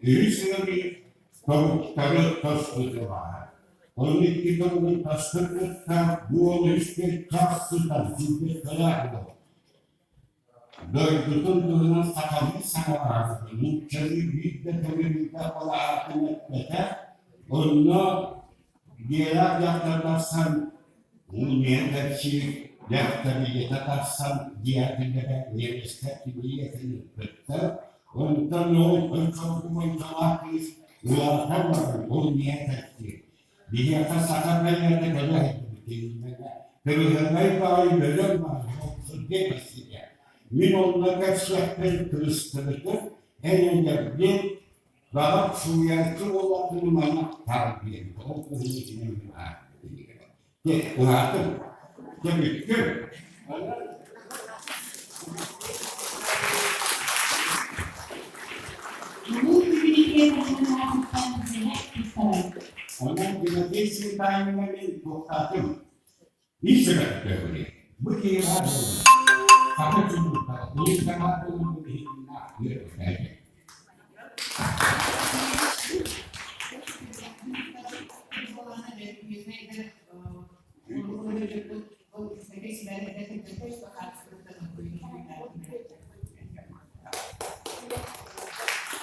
Үһүс ыарыы тобуктары тостутулаһар. Онно икки тобугун тастан кытта буол үскэ хас сытан сүүрбэттэлээх буол. Дойдутун туһунан сахалыы саҥалаабыт, нууччалыы биир да төгүл балаһаатын эппэтэ. Онно дьиэлээх дьахтар тахсан Мунньан кэпсиир дьахтар ийэтэ тахсан дьиэтигэр немецтэр тибиэтин ыппыттар. Онтон ол ыччат кыыс улаатан баран ол ийэ кэпсиир. Биһиэхэ саха бэйэтэ кэлэ сылдьыбыт Кырыһынай баай бөлөм баай кэпсиирэ. Мин онно кэпсиэхпин кырыстыбытым, эн эдэргин Баҕар суруйааччы буоллахпына манна таах диэн ол киһи Дьэ, уһаатым. Дьэ, бүттүм. Улуу Күбүрүкэ таһымнаахыттан сэлэх туттарар. Онон Тимофей Светаевна мин туохтаатым. Ис сүрэхтээх Бу киһи баар буолла. Саха чулуута, улуустаах буолуон иһиннээх үөрэтээччи.